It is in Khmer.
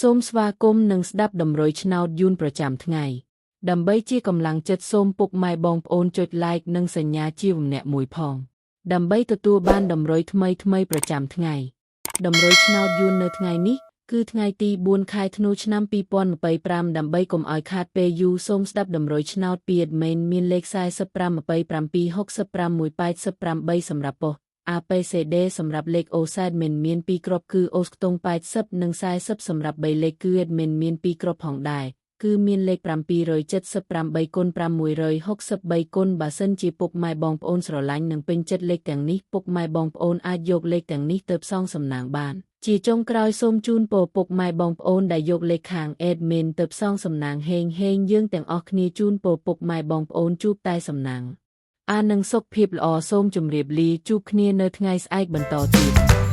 សូមស្វាគមន៍និងស្ដាប់តម្រុយឆ្នោតយួនប្រចាំថ្ងៃដើម្បីជាកម្លាំងចិត្តសូមពុកម៉ែបងប្អូនចុច Like និងសញ្ញាជាវម្នាក់មួយផងដើម្បីទទួលបានតម្រុយថ្មីថ្មីប្រចាំថ្ងៃតម្រុយឆ្នោតយួននៅថ្ងៃនេះគឺថ្ងៃទី4ខែធ្នូឆ្នាំ2025ដើម្បីកុំឲ្យខាតពេលយូរសូមស្ដាប់តម្រុយឆ្នោតពី admin មានលេខ45 27 65 188សម្រាប់ប៉ុស្តិ៍ APCD សម្រាប់លេខ OZ មិនមាន2គ្រាប់គឺអូសខ្ទង់80និង40សម្រាប់3លេខគឺ admin មាន2គ្រាប់ផងដែរគឺមានលេខ778គុណ663គុណបើសិនជាពុកម៉ែបងប្អូនស្រឡាញ់និងពេញចិត្តលេខទាំងនេះពុកម៉ែបងប្អូនអាចយកលេខទាំងនេះទៅផ្សងសំណាងបានជាចុងក្រោយសូមជូនពរពុកម៉ែបងប្អូនដែលយកលេខខាង admin ទៅផ្សងសំណាងហេងហេងយើងទាំងអស់គ្នាជូនពរពុកម៉ែបងប្អូនជួបតែសំណាងអានឹងសុខភាពល្អសូមជម្រាបលាជួបគ្នានៅថ្ងៃស្អែកបន្តទៀត។